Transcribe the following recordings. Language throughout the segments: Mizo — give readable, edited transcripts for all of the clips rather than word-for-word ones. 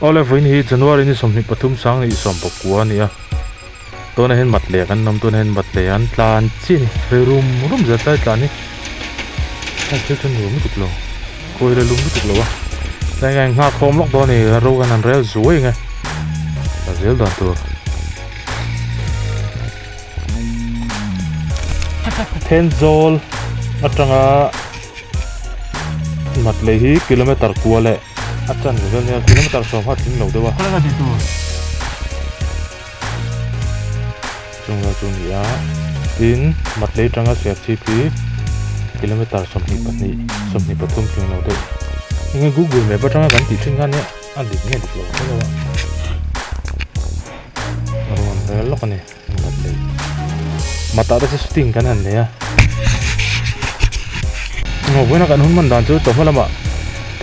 Awle vawiin hi January ni 23 sang ni 19 a ni a tunah hian mat leh kan awm tunah hian mat leh an tlan chi a ni rei rum rum zel tlai tlan hi heng thil chu nuam lutuk lo kawi la lum lutuk lo a tlai ngai nghak khawm lawk dawn a ni ro kan han rel zuai ang e a zel dan tur. Thenzawl atanga mat lei hi kilometer kua leh a chanve vel nia kilometer sawm kha a tling lo deuh a chung vel chu a ni a tin mat lei atanga Serchhip hi kilometer 22 23 tling lo deuh enge google map atanga kan tih thin kha nia a dik nge dik lo hrelo a. A rawn rel lawk a ni mat lei matah te chu shooting kan han nei a vawiina kan hun hman dan chu chawhma lamah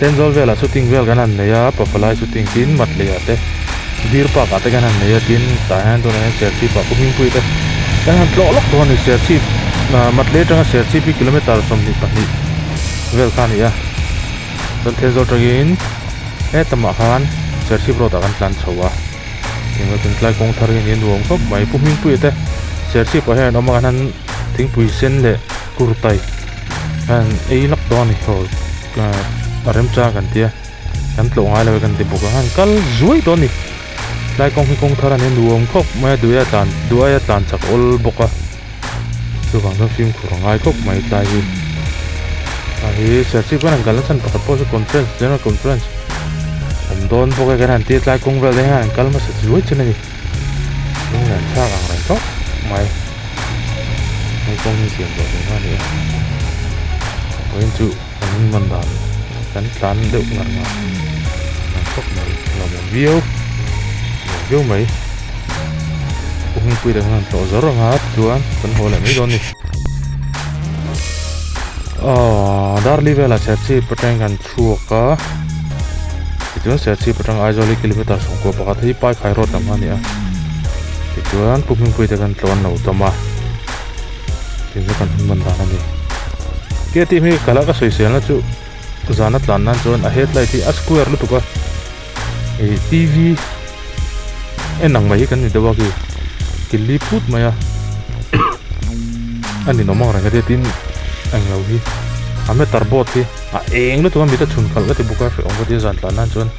Thenzawl velah shooting vel kan han nei a Pafalai shooting tin mat leiah te Deer Park ah te kan han nei a tin tah hian tunah hian Serchhip ah Pu te kan han tlawh lawk dawn a ni Serchhip mat lei atanga Serchhip hi kilometer 22 vel kha a ni a chuan Thenzawl atangin hetamah khan Serchhip road ah kan tlan chho a. Engah chuan tlai kawng thar hi a ni a nuam khawp mai pu Hmingpuia te Serchhip ah hian an awm a kan han thingpui sen leh kurtai an ei lak dawn a ni haw a remchang kan tia kan tlawh ngai lo e kan ti bawk a han kal zuai dawn a ni tlai kawng hi kawng thar a ni a nuam khawp mai a duai a tlan duai a tlan chak awl bawk a chuvang chuan fimkhur a ngai khawp mai tlai hi a hi Serchhip kan han kalna chhan pakhat pawh chu conference general conference awm dawn bawk e kan han tia tlai kawng vel te hian an kal hmasa zuai chin a ni lunglen thlak ang reng khawp mai hei kawng hi siam tawh tur kha a ni a vawiin chu kan man dan kan tlan deuh ngar ngar ngar khawp mai lawmawm viau nuam viau mai pu hmingpui te khan an tlawh zawr ang a tichuan kan haw leh mai dawn a ni aww darli velah serchhip atangin kan chhuak a tichuan serchhip atang Aizawl hi kilometer 11 hi Paikhai road lam kha a ni a tichuan pu hmingpui te khan tlawh an lo dawm a. Tinge kan hun man dan a ni. Tia tih hi kala ka sawi selna chu zana tlan nan chuan a headlight hi a square lutuk a ih T_V en ang mai hi kan ni deuh a khi killi phut mai a a ninawm ang reng a tia tin englo hi a meter board hi a eng lutuk a mit a chhun khalh ka ti bawk a hrehawm ka ti a zan tlan nan chuan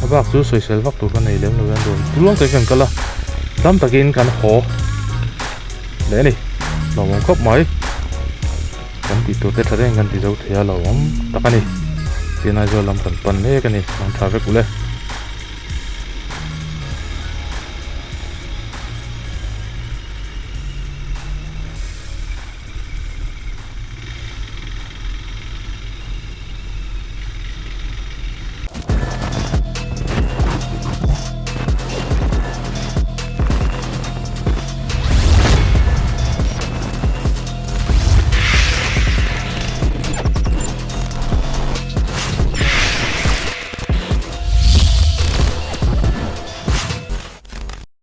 a bak chu sawisel vak tur ka nei lem lo hian rawn tluang takin kan kal a dam takin kan haw. Leh a ni lawmawm khawp mai kan tih tur te tha reng kan ti zo thei a lawmawm tak a ni tin Aizawl lam kan pan mek a ni ang tha vek ule.